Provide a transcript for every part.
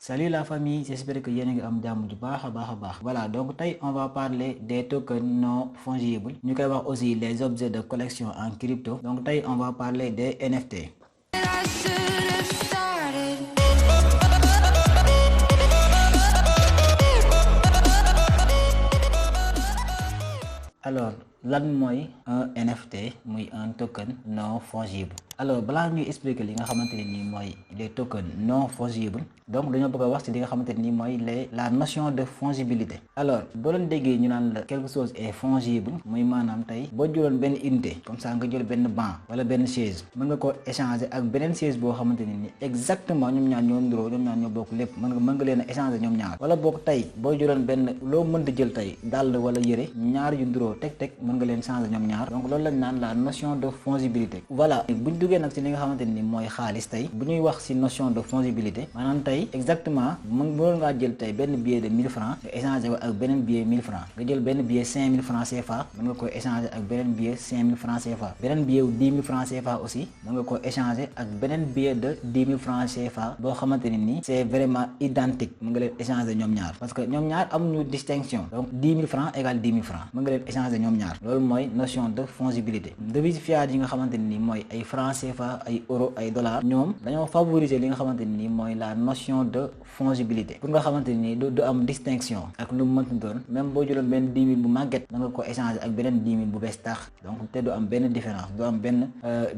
Salut la famille, j'espère que yéen a ngi am jàmm ju baax a baax. Voilà, donc tey on va parler des tokens non fongibles. ñu koy wax aussi les objets de collection en crypto. Donc tey on va parler des NFT. Alors lan mooy un NFT muy un token non fongible. Alors balaa ñuy expliquer li nga xamante ne nii mooy les tokens non fongibles donc dañoo bëgg a wax ci li nga xamante ne nii mooy la notion de fongibilité. Alors boo leen déggee ñu naan la quelque chose est fongible muy maanaam tey boo jëloon benn unité comme ça nga jël benn banc wala benn chaise mën nga ko échanger ak beneen chaise boo xamante ne nii exactement ñoom ñaar ñoo niroo ñoom ñaar ñoo bokk lépp mën nga leen a échanger ñoom ñaar. wala boog tey boo jëloon benn loo mënta jël tey dàll wala yëre ñaar yu niroo teg mën nga leen changer ñoom ñaar donc loolu lañ naan la notion de fongibilité. Voilà buñ duggee nag ci li nga xamante ne nii mooy xaalis tey bu ñuy wax ci notion de fongibilité maanaam tey exactement mënoon ngaa jël tey benn billet de 1000 francs nga échanger ko ak beneen billet 1000 francs nga jël benn billet 5000 francs CFA mën nga koy échanger ak beneen billet 5000 francs CFA beneen billet 10 000 francs CFA aussi mën nga ko échanger ak beneen billet de 10 000 francs CFA boo xamante ne nii c'est vraiment identique mën nga leen échanger ñoom ñaar parce que ñoom ñaar amuñu distinction donc 10 000 francs égale 10 000 francs mën nga leen échanger ñoom ñaar loolu mooy notion de fongibilité. devise fiat yi nga xamante ne nii mooy ay francs CFA ay euro ay dollars ñoom dañoo favoriser li nga xamante ne nii mooy la notion de fongibilité pour nga xamante ni du am distinction ak lu mu mënti doon même boo jëloon benn 10 000 bu màgget mën nga ko échanger ak beneen 10 000 bu bees tax donc te du am benn différence du am benn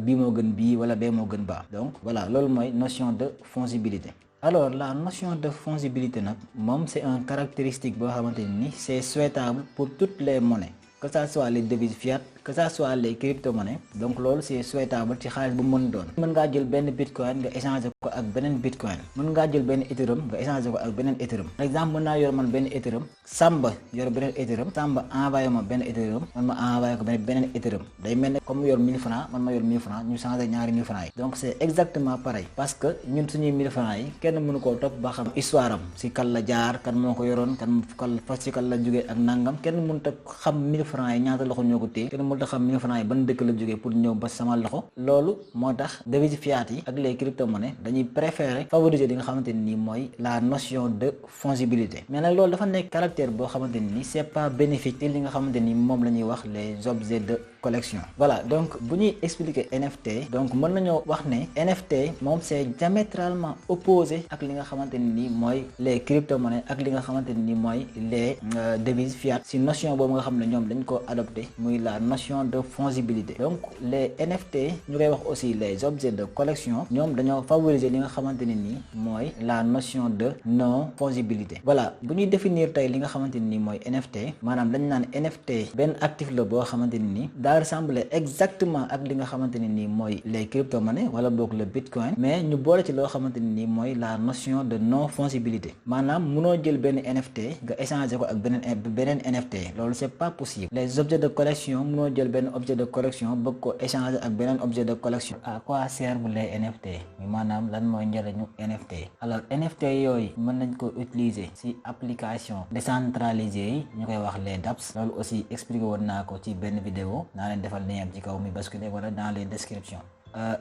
bii moo gën bii wala bee moo gën baa donc voilà loolu mooy notion de fongibilité. Alors la notion de fongibilité nag moom c'est un caractéristique boo xamante ni c'est souhaitable pour toutes les monnaies que ça soit les devises fiat que ça soit les crypto-monnaies donc loolu c'est souhaitable ci xaalis bu mën doon mën ngaa jël benn bitcoin nga échanger ko ak beneen bitcoin mën ngaa jël benn ethereum nga échanger ko ak beneen ethereum par exemple mën naa yor man benn ethereum Samba yor beneen ethereum Samba envoyé ma benn ethereum man ma envoyé ko beneen ethereum day mel ne comme yor 1000 francs man ma yor 1000 francs ñu changer ñaari 1000 francs yi donc c'est exactement pareil parce que ñun suñuy 1000 francs yi kenn mënu koo topp ba xam histoire am si kan la jaar kan moo ko yoroon kan fas ci kan la jógee ak nangam kenn mënut a xam 1000 francs yi ñaata loxo ñoo ko téye kenn mënut a xam 1000 francs yi ban dëkk la jógee pour ñëw ba sama loxo loolu moo tax devise fiat yi ak les crypto-monnaies dañuy préférer favoriser li nga xamante ni mooy la notion de fongibilité mais nag loolu dafa nekk caractère boo xamante ni c'est pas bénéfique te li nga xamante ni moom la ñuy wax les objets de collection. Voilà donc bu ñuy expliquer NFT donc mën nañoo wax ne NFT moom c'est diamétralement opposé ak li nga xamante ni mooy les crypto-monnaies ak li nga xamante ni mooy les devises fiat si notion boobu nga xam ne ñoom dañ ko adopté muy la notion de fongibilité. Donc les NFT ñu koy wax aussi les objets de collection ñoom dañoo favoriser li nga xamante ne nii mooy la notion de non fongibilité. Voilà bu ñuy définir tey li nga xamante ni mooy NFT maanaam dañ naan NFT benn actif la boo xamante ni nii daa ressembler exactement ak li nga xamante ne nii mooy les crypto-monnaies wala boog le bitcoin mais ñu boole ci loo xamante ni nii mooy la notion de non fongibilité maanaam munoo jël benn NFT nga échanger ko ak beneen NFT loolu c'est pas possible. Les objets de collection munoo jël benn objet de collection bëgg ko échanger ak beneen objet de collection. À quoi servent les NFT maanaam lan mooy njëriñu NFT. Alors NFT yooyu mën nañ ko utiliser ci application décentralisée yi ñu koy wax les dApps loolu aussi expliqué woon naa ko ci benn vidéo naa leen defal lien ci kaw mi basculer wala dans les descriptions.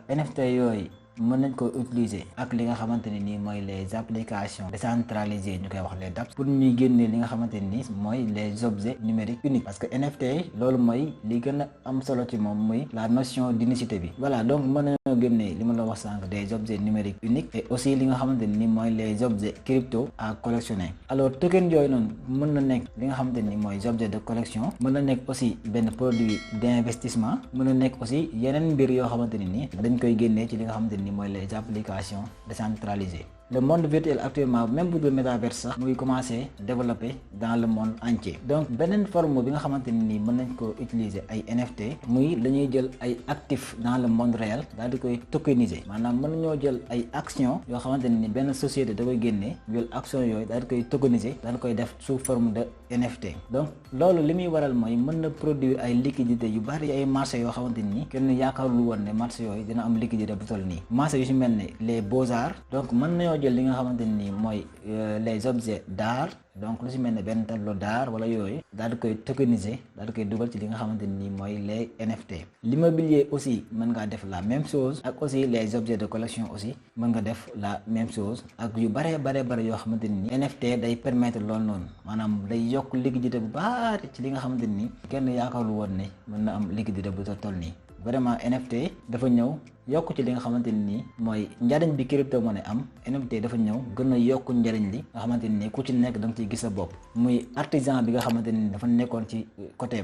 NFT yooyu mën nañ ko utiliser ak li nga xamante ne nii mooy les applications décentralisées ñu koy wax les dApps pour ñuy génne li nga xamante ne nii mooy les objets numériques uniques parce que NFT loolu mooy li gën a am solo ci moom muy la notion d'unicité bi. Voilà donc mën nañoo génne li ma la wax sànq des objets numériques uniques et aussi li nga xamante ne nii mooy les objets crypto à collectionner. Alors token yooyu noonu mën na nekk li nga xamante ne nii mooy objets de collection mën na nekk aussi benn produit d'investissement mën na nekk aussi yeneen mbir yoo xamante ne nii dañ koy génnee ci li nga xamante ni mooy les applications décentralisées. Le monde virtuel actuellement même bu dul métaverse sax mu ngi commencer développer dans le monde entier donc beneen forme bi nga xamante ne nii mën nañ ko utiliser ay NFT muy dañuy jël ay actifs dans le monde réel daal di koy tokeniser maanaam mën nañoo jël ay actions yoo xamante ne ni benn société da koy génnee jël action yooyu daal di koy tokeniser daal di koy def sous forme de NFT. Donc loolu li muy waral mooy mën na produire ay liquidités yu bari ay marché yoo xamante ni kenn yaakaarul woon ne marché yooyu dina am liquidité bu toll nii marché yu ci mel ne les beaux-arts donc mën nañoo dañoo jël li nga xamante ni mooy les objets d'art donc lu si mel ne benn tableau d'art wala yooyu daal di koy tokeniser daal di koy dugal ci li nga xamante ni mooy les NFT. L'immobilier aussi mën ngaa def la même chose ak aussi les objets de collection aussi mën nga def la même chose ak yu bare yoo xamante ni NFT day permettre loolu noonu maanaam day yokk liquidité bu bari ci li nga xamante ni kenn yaakaarul woon ne mën na am liquidité bu toll nii. Vraiment NFT dafa ñëw yokk ci li nga xamante ni mooy njariñ bi crypto monnaie am. NFT dafa ñëw gën a yokk njariñ li nga xamante ni ku ci nekk da nga ciy gis sa bopp muy artisan bi nga xamante ni dafa nekkoon ci côté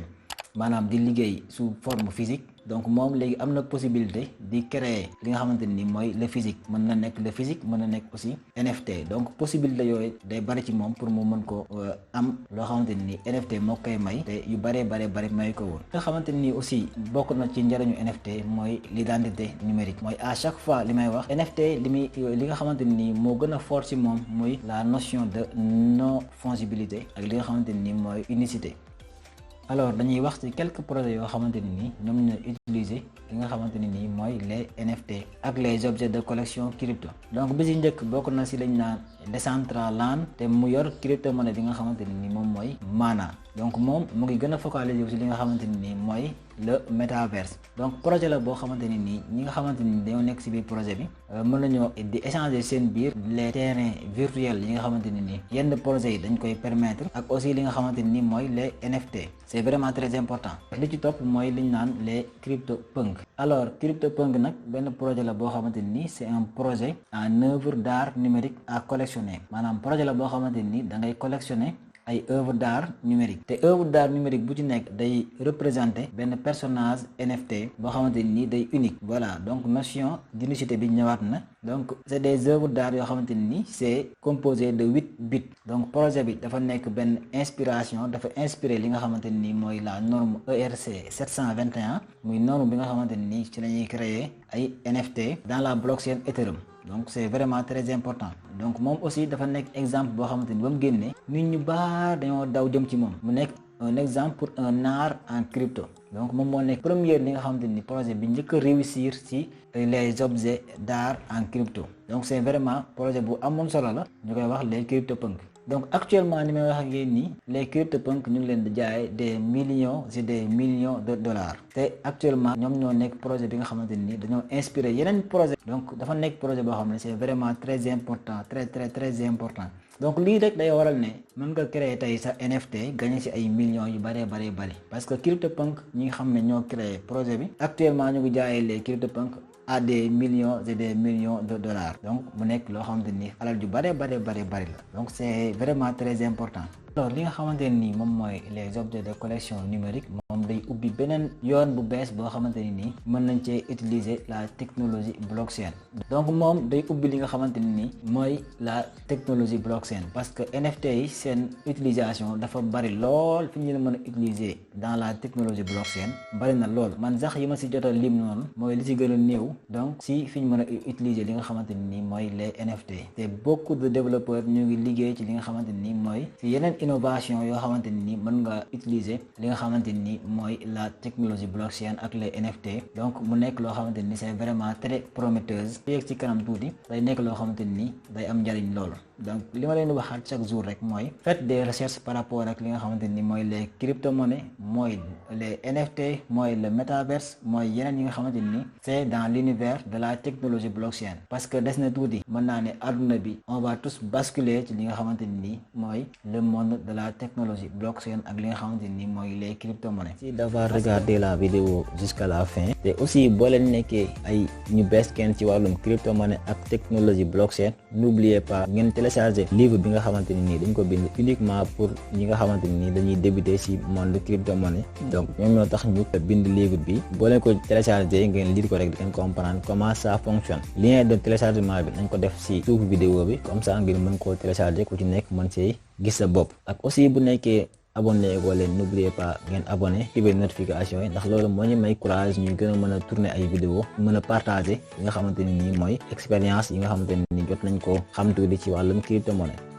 maanaam di liggéey sous forme physique donc moom léegi am na possibilité di créer li nga xamante ni mooy le physique mën na nekk le physique mën na nekk aussi NFT donc possibilité yooyu day bari ci moom pour mu mën ko am loo xamante ni NFT moo koy may te yu bari may ko woon. nga xamante ni aussi bokk na ci njariñu NFT mooy l'identité numérique mooy à chaque fois li may wax NFT li nga xamante ni moo gën a fort ci moom muy la notion de non fongibilité ak li nga xamante ni mooy unicité. Alors dañuy wax ci quelques projets yoo xamante ni nii ñoom ñooy utiliser li nga xamante ni nii mooy les NFT ak les objets de collection crypto. Donc bi ci njëkk bokk na ci lañ naan Decentraland te mu yor crypto monnaie bi nga xamante ni nii moom mooy Mana. Donc moom mu ngi gën a focaliser ci li nga xamante ni nii mooy le métaverse. Donc projet la boo xamante ni nii ñi nga xamante ni dañoo nekk ci biir projet bi mën nañoo di échanger seen biir les terrains virtuels yi nga xamante ni nii yenn projets yi dañ koy permettre ak aussi li nga xamante ni nii mooy les NFT. C'est vraiment très important. li ci topp mooy li ñu naan les CryptoPunk. Alors CryptoPunk nag benn projet la boo xamante ni c'est un projet en œuvre d'art numérique à collectionner maanaam projet la boo xamante ni da ngay collectionner ay œuvre d'art numérique te œuvre d'art numérique bu ci nekk day représenter benn personnage NFT boo xamante ni day unique. Voilà donc notion d'unicité bi ñëwaat na. Donc c'est des œuvres d'art yoo xamante ni c'est composé de 8 bits. Donc projet bi dafa nekk benn inspiration dafa inspiré li nga xamante ni mooy la norme ERC 721 muy norme bi nga xamante ni ci la ñuy créer ay NFT dans la blockchain Ethereum. Donc c'est vraiment très important. Donc moom aussi dafa nekk exemple boo xamante ni ba mu génnee nit ñu baax dañoo daw jëm ci moom mu nekk un exemple pour un art en crypto. Donc moom moo nekk première li nga xamante ni projet bi njëkk a réussir ci les objets d'art en crypto. Donc c'est vraiment projet bu amoon solo la ñu koy wax les CryptoPunk. Donc actuellement ni may wax ak yéen nii les CryptoPunk ñu ngi leen di jaay des millions et des millions de dollars te actuellement ñoom ñoo nekk projet bi nga xamante ni dañoo inspiré yeneen projet. Donc dafa nekk projet boo xam ne c'est vraiment très important très important. Donc lii rek day waral ne mën nga créer tey sa NFT gagner ci ay millions yu bari parce que CryptoPunk ñi nga xam ne ñoo créé projet bi actuellement ñu ngi jaayee les CryptoPunk à des millions et des millions de dollars. Donc mu nekk loo xamante ni alal ju bari la donc c'est vraiment très important. Alors li nga xamante ni moom mooy les objets de collection numérique moom day ubbi beneen yoon bu bees boo xamante ni nii mën nañ cee utiliser la technologie blockchain. Donc moom day ubbi li nga xamante ni mooy la technologie blockchain parce que NFT yi seen utilisation dafa bari lool fi ñu mën a utiliser dans la technologie blockchain bari na lool man sax yi ma ci jot a lim noonu mooy li ci gën a néew donc si fi ñu mën a utiliser li nga xamante ni mooy les NFT te beaucoup de développeurs ñu ngi liggéey ci li nga xamante ni mooy ci yeneen innovation yoo xamante ni mën nga utiliser li nga xamante ni mooy la technologie blockchain ak les NFT. Donc mu nekk loo xamante ni c'est vraiment très prometteuse fii ci kanam tuuti day nekk loo xamante ni day am njariñ loolu. Donc li ma leen di waxaat chaque jour rek mooy faites des recherches par rapport ak li nga xamante ni mooy les crypto-monnaies mooy les NFT mooy le métaverse mooy yeneen yi nga xamante ni c'est dans l'univers de la technologie blockchain parce que des na tuuti mën naa ne àdduna bi on va tous basculer ci li nga xamante ni mooy le monde de la technologie blockchain ak li nga xamante ni mooy les crypto-monnaies. Merci d'avoir regardé la vidéo jusqu'à la fin te aussi boo leen nekkee ay ñu bees kenn ci wàllum crypto-monnaie ak technologie blockchain n'oubliez pas ngeen télécharger livre bi nga xamante ni dañ ko bind uniquement pour ñi nga xamante ni dañuy débuter ci monde crypto-monnaie. Donc ñoom ñoo tax ñu bind livre bi boo leen ko télécharger ngeen lire ko rek di ngeen comprendre comment ça fonctionne. Lien de téléchargement bi nañ ko def ci suufu vidéo bi comme ça ngeen mën koo télécharger ku ci nekk mën see gis sa bopp. Ak aussi bu nekkee abonné ko leen n'oubliez pas ngeen abonné activer notification yi ndax loolu moo ñu may courage ñu gën a mën a tourner ay vidéo mën a partager yi nga xamante ni mooy expérience yi nga xamante ni jot nañ ko xam tuuti ci wàllum crypto-monnaie.